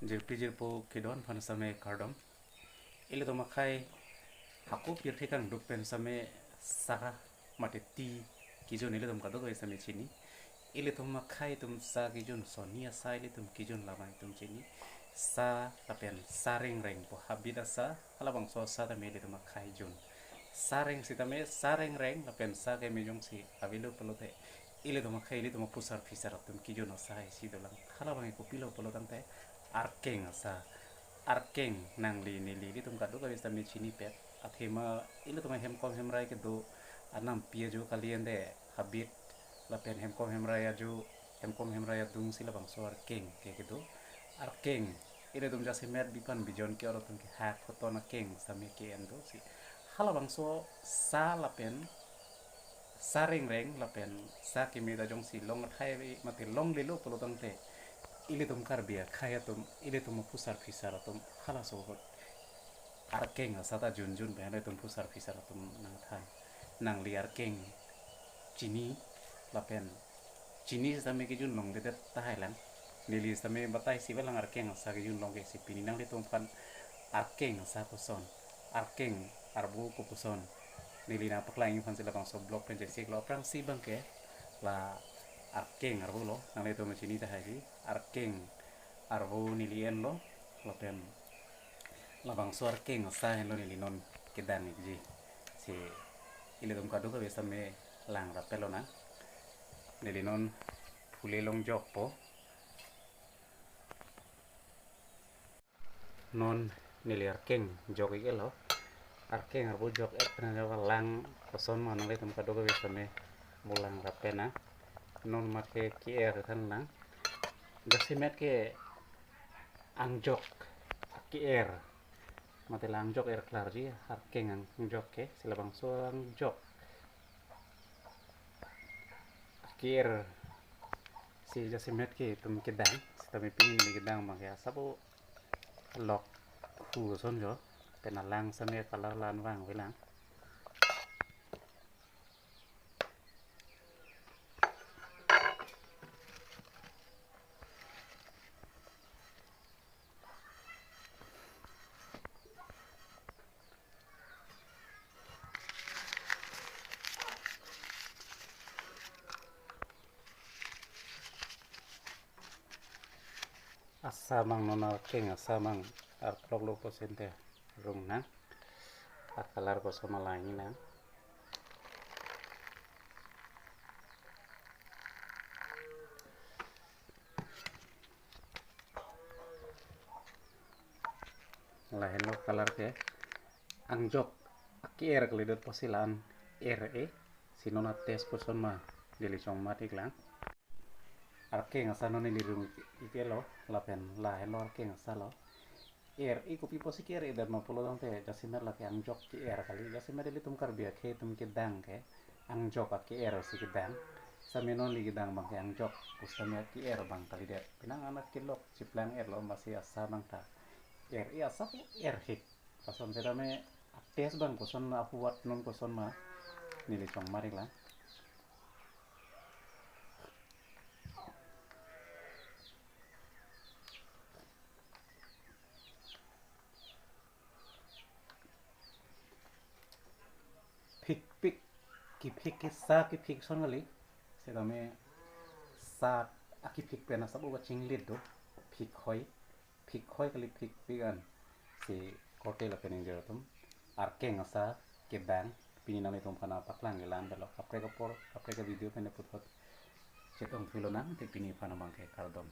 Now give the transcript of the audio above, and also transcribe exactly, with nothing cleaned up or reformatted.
Jirpi jirpo kedon aphan same kardom. Ilitum akhei hako pirthe kangduk pen same sa mate ti kejun ilitum kadokave same chini. Ilitum akhei atum sa kejun, sonni asa ilitum kejun labang itum chini. Sa lapen sa rengreng pu habit asa, halabangso asa tame ilitum akhei jun. Sa reng sitame, sa rengreng lapen sa keme jongsi avelo pulote, ilitum akhei ilitum aphusar phisar atum kejun asa isi dolang. Halabang kopilo pulo tangte, arkeng asa. Arkeng, nangli neli ilitum kadokave same chinipet. Athema ilitum ahemkom hemrai kedo, anampi ajo kali ende, habit lapen hemkom hemrai ajo, hemkom hemrai adungsi labangso arkeng ke kedo. Arkeng, ilitum jasemet bipan bijon ke-or atum ke hak hoton akeng same ke-en dosi. Halabangso sa lapen sa rengreng lapen sa keme ta jongsi long athai mate longlelo pulo tangte, ilitum Karbi akhei atum, ilitum aphusar phisar atum halaso ahut arkeng asa ta junjun pen ilitum phusar phisar atum nangthan. Nangli arkeng chini lapen chini sitame kejun longledet tahai lang. Neli sitame batai si avelang arkeng asa kejun long ke, si pini nanglitum aphan arkeng asa koson, arkeng arvo kopuson, neli nangpaklang aphan si labangso vlog pen chesik lo. Aphrangsi abang ke la arkeng arvo lo, nanglitum chini tahai si, arkeng arvo neli enlo, lapen labangso arkeng asa henlo neli non kedang ikji. Si ilitum kadokave same lang rapet lonang. Neli non phule longjokpo. Non neli arkeng jok ik-et lo. Arkeng arvo jok-et pen lang koson ma nanglitum kadokave same mo lang rapet nang. Non mat ke ke-er than lang. Jasemet ke angjok ke-er. Mate la angjok er klarji, arkeng angjok ke, si labangso angjok ke-er si jasemet ke itum kedang, sitame pini neli kedang abang ke asap lok hu son jo, pen alang same color la-an vang avelang. Asa abang non arkeng asa abang arklok lo pusinte rung nang. Acolor koson ma la-an nang. Lahenlo color ke. Angjok ke-er kalidet pusi la-an er-e. Si non a-taste koson ma, neli chongmat iklang. Arkeng asa non neli rung ik-et lo, lapen lahenlo arkeng asa lo. Er-e, kopi pusi ke-er-edet ma pulo tangte, jasemet lake angjok ke-er kali, jasemet ilitum Karbi akhei atum kedang ke angjok ke-er si kedang. Sitame non neli kedang abang ke angjok pu sitame ke-er abang kalidet. Penang anak kelok chiplang-et lo, masi asa abang ta er-e, asa ke er-hik. Lason sitame a-taste abang koson ma, ahuat non koson ma, neli chongmat iklang. Phikpik, kephik ke sa kephik son kali. Sitame sa akephik pen asap uba chinglit do. Phik hoi, phik hoi kali, phikpik an. Si korte lapen ingjir atum, arkeng asa kedang pini nanglitum aphan paklang ke la-an avelo. Kaprek apor, kaprek a-video pen puthot chetong thu lonang, te pini aphan abang ke kardom.